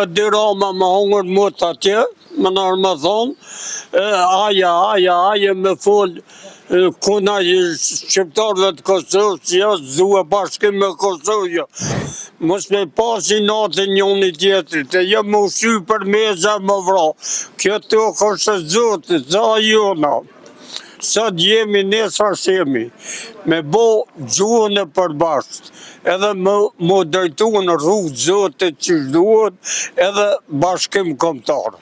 Edi Rama me hongër mut atje, me nërë me thonë, aja, aja, aja me fol kuna shqiptarëve të Kosovës, jo, s'dua bashkim me Kosovë, jo. Mos me pas inatin njoni tjetrit, e jo me u shy për meza me vra. Kjo tokë është e Zotit, s'a jona. Sot jemi, nesër s'jemi. Me bo gjuhën e përbashkët, edhe me u drejtu në rrugë Zotit qysh duhet, edhe bashkim kombëtar.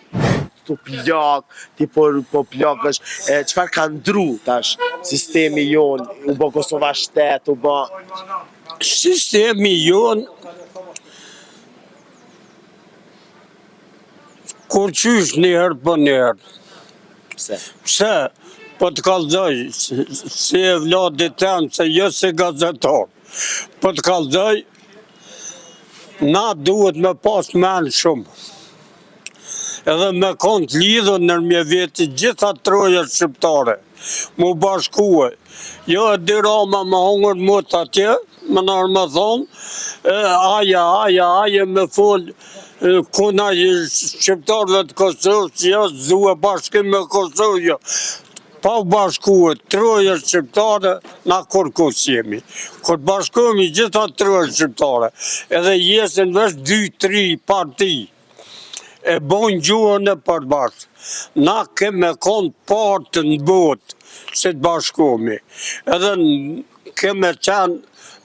Tu plak, ti po, po plakësh, e çfarë ka ndru tash sistemi jonë, u bo Kosova shtet, u bo... Sistemi jonë, Kurqysh një herë po një herë. Pse? Pse? Po të kallzoj, si evladit tem, se jo si gazetar. Po të kallzoj, na duhet me pas men shumë. Edhe me konë të lidhun nërmjet veti gjitha trojet shqiptare. Mu bashkue. Jo Edi Rama me hongër mut atje, me nërë me thonë, aja, aja, aja me fol kuna shqiptarëve të Kosovës, jo s'dua bashkim me Kosovë, jo. Pa u bashkue trojet shqiptare, na kurrkush s'jemi. Kur të bashkohemi gjitha trojet shqiptare, edhe jesin veç 2-3 parti, e bojnë gjuhën e përbashkët. Na kem me konë t'parët në botë që të bashkohemi. Edhe kem me qenë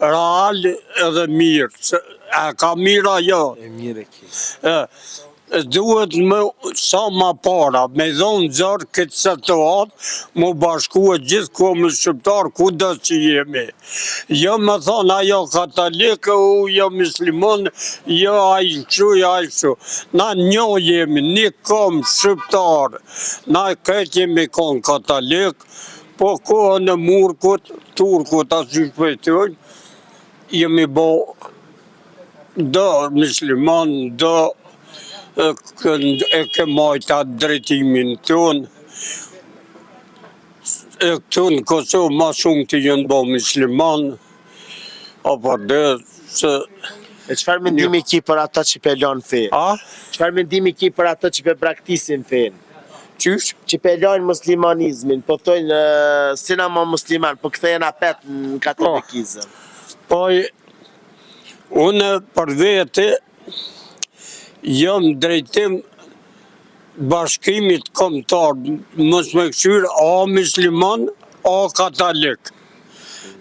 real edhe mirë. A ka mirë ajo? E mirë e ki. E, duhet më sa ma para, me dhonë zor këtë situatë, mu bashkue gjithë komi shqiptar kudo që jemi. Jo me thonë ajo katolik, u jo muslimon, jo ai kështu, jo ai kështu. Na njo jemi, një kom shqiptar, na krejt jemi konë katolik, po kohën e murkut, turkut, a qysh po i thojnë, jemi bo do musliman, do e ke majtë atë drejtimin tonë, E këtu në Kosovë ma shumë të janë bo musliman, apo dhe se... E çfarë mendimi ki për ata që pe lanë fenë? A? Çfarë mendimi ki për ata që pe braktisin fenë? Qysh? Që pe lajnë muslimanizmin, po thojnë s'jena ma musliman, po kthehen apet në katolikizëm. Po, unë për vete jam drejtim bashkimit kombëtar, mos me këqyrë a musliman, a katolik.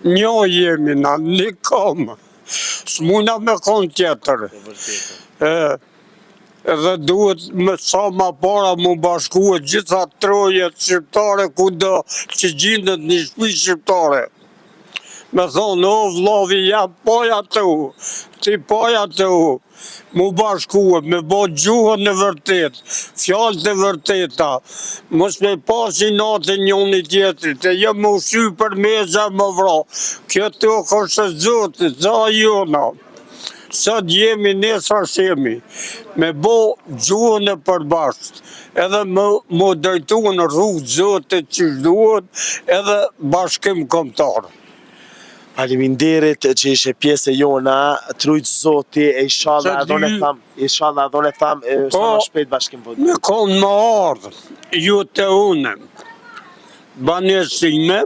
Njo jemi na, një kom. S'muna me konë tjetër. E, edhe duhet me sa ma para mu bashkue gjitha trojet shqiptare kudo që gjindet një shpi shqiptare. Me thonë, o vllavi jam poja të u, ti poja të u, mu bashkue, me bo gjuhën e vërtet, fjalët e vërteta, mos me pas inatin njoni tjetrit, e jo me u shy për meza me vra, kjo tokë është e Zotit, s'a jona. Sot jemi, nesër s'jemi, me bo gjuhën e përbashkët, edhe me u drejtu në rrugë Zotit qysh duhet, edhe bashkim kombëtar. Faleminderit që ishe pjesë e jona, t'rujt Zoti e ishalla edhe unë e tham, ishalla edhe unë e tham e sa më shpejt bashkim po. Me konë me ardhë, ju te unë, banesime,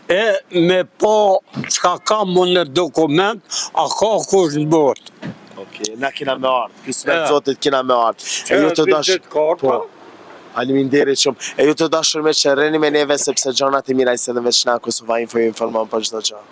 e me pa çka kam unë në dokument, a ka kush në botë. Ok, na kena me ardhë, kismet Zotit kena me ardhë. E ju të dashur, po, faleminderit shumë. E ju të dashur miq rrini me neve sepse gjanat e mira i sjellim veç na Kosova Info ju informon për çdo gjë.